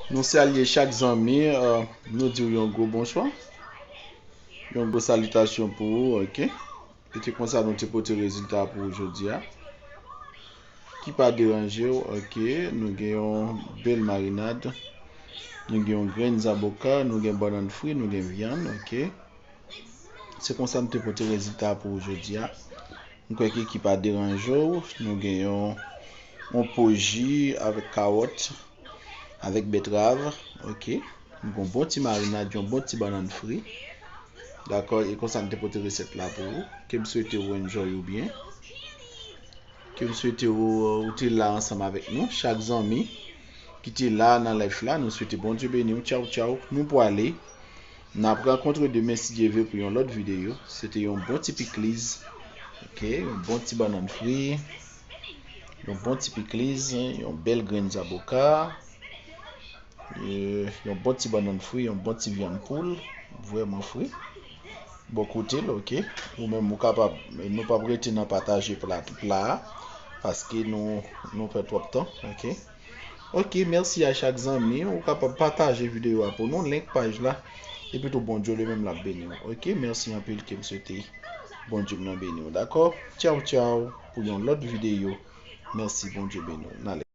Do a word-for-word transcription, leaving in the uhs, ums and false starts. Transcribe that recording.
Nou salye chak zanmi, euh, nou di w yon gwo bonswa, yon gwo salitasyon pou ou, ok? E te konsa nou te pote rezilta pou ou jodi a. Ki pa deranje w, ok? Nou gen yon bèl marinad, nou gen yon grenn zaboka, nou gen bannann fri, nou gen vyann, ok? Se konsa m te pote rezilta pou ou jodi a. M kwè ke ki pa deranje w, nou gen yon, yon po ji avèk kawòt, avèk bètrav, ok. Nou gen yon bon ti marinad, yon bon ti bannann fri. Dakò, e konsa m te pote resèt la pou ou. Ke m swete w enjoy ou byen. Ke m swete w, ou te la ansanm avèk nou. Chak zanmi ki te la nan live la, nou swete Bondye beni w. Tchaw, tchaw. Nou pwale. N ap rankontre demen, si Dye ve, pou yon lòt videyo. Se te yon bon ti pikliz. Ok, yon bon ti bannann fri. Yon bon ti pikliz, yon bèl grenn zaboka. E, yon bon ti bannann fri, yon bon ti vyann poul. Vrèman fri. Bò kote l, ok. Ou menm, ou kapab, nou p ap rete nan pataje pla, pla a, paske nou, nou pran twòp tan, ok. Ok, mèsi a chak zanmi. Ou kapab pataje videyo a pou nou, link paj la. Epi tou, Bondye li menm l ap beni w. Ok, mèsi anpil, ke m swete Bondye m nan beni w, dakò? Tchaw, tchaw, pou yon lòt videyo. Mèsi, Bondye beni w. N ale.